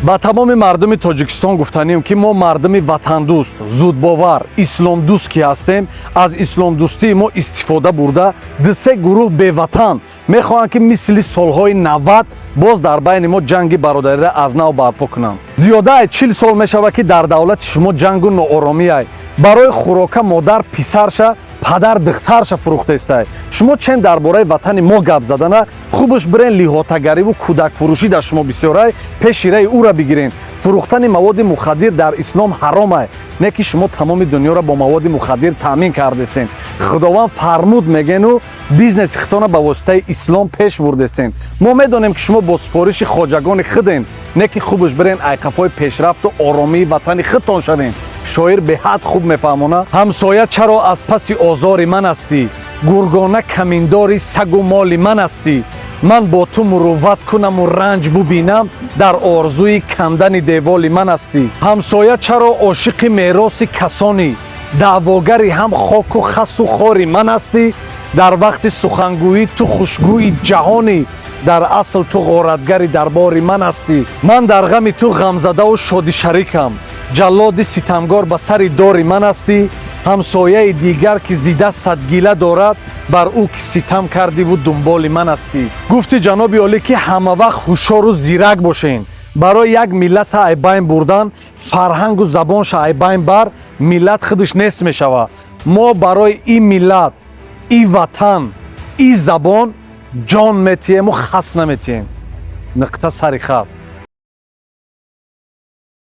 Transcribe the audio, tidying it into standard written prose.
Ба тамоми мардуми Тоҷикистон гуфтанем, ки мо мардуми ватандӯст, зудбовар, исломдӯст ки ҳастем, аз исломдӯстии мо истифода бурда, дусе гурӯҳ беватан мехоҳанд, ки мисли солҳои 90 боз дар байни мо ҷанги бародариро аз нав барпо кунанд. Зиёдаи 40 сол мешавад, ки дар давлати шумо ҷангу нооромиай. Барои хӯрока модар писарша, падар духтарша фурӯхтестай. Шумо чен дар бораи ватани мо гап задана хубаш бирен, лиҳотагариву кӯдакфурӯшӣ дар шумо бисёрай, пеши раи ӯра бигирен. Фурӯхтани маводи мухаддир дар ислом ҳаромай, не ки шумо тамоми дунёро бо маводи мухаддир таъмин кардесен. Худованд фармуд мегену бизнеси хитона ба воситаи ислом пеш бурдесен. Мо медонем, ки шумо бо супориши хоҷагони худен, не ки хубаш бирен, айқафҳои пешрафту оромии ватани худтон шавем. Шоир беҳад хуб мефаҳмона: ҳамсоя, чаро аз паси озори ман ҳастӣ? Гургона каминдори сагу моли ман ҳастӣ. Ман бо ту мурувват кунаму ранҷ бубинам, дар орзуи кандани деволи ман ҳастӣ. Ҳамсоя, чаро ошиқи мероси касонӣ, даъвогари ҳам хоку хасу хори ман ҳастӣ? Дар вақти сухангӯӣ ту хушгӯи ҷаҳонӣ, дар асл ту ғоратгари дарбори ман ҳастӣ. Ман дар ғами ту ғамзадаву шодишарикам, ҷаллоди ситамгор ба сари дори ман ҳастӣ. Ҳамсояи дигар, ки зи дастат гила дорад, бар ӯ ки ситам кардиву дунболи ман ҳастӣ. Гуфти ҷаноби олӣ, ки ҳамавақт ҳушёру зирак бошен. Барои як миллата айбайн бурдан, фарҳангу забонша айбайн бар, миллат худаш нест мешавад. Мо барои ин миллат, и ватан, и забон ҷон метиҳему хас наметиҳем. Нуқта сари хат.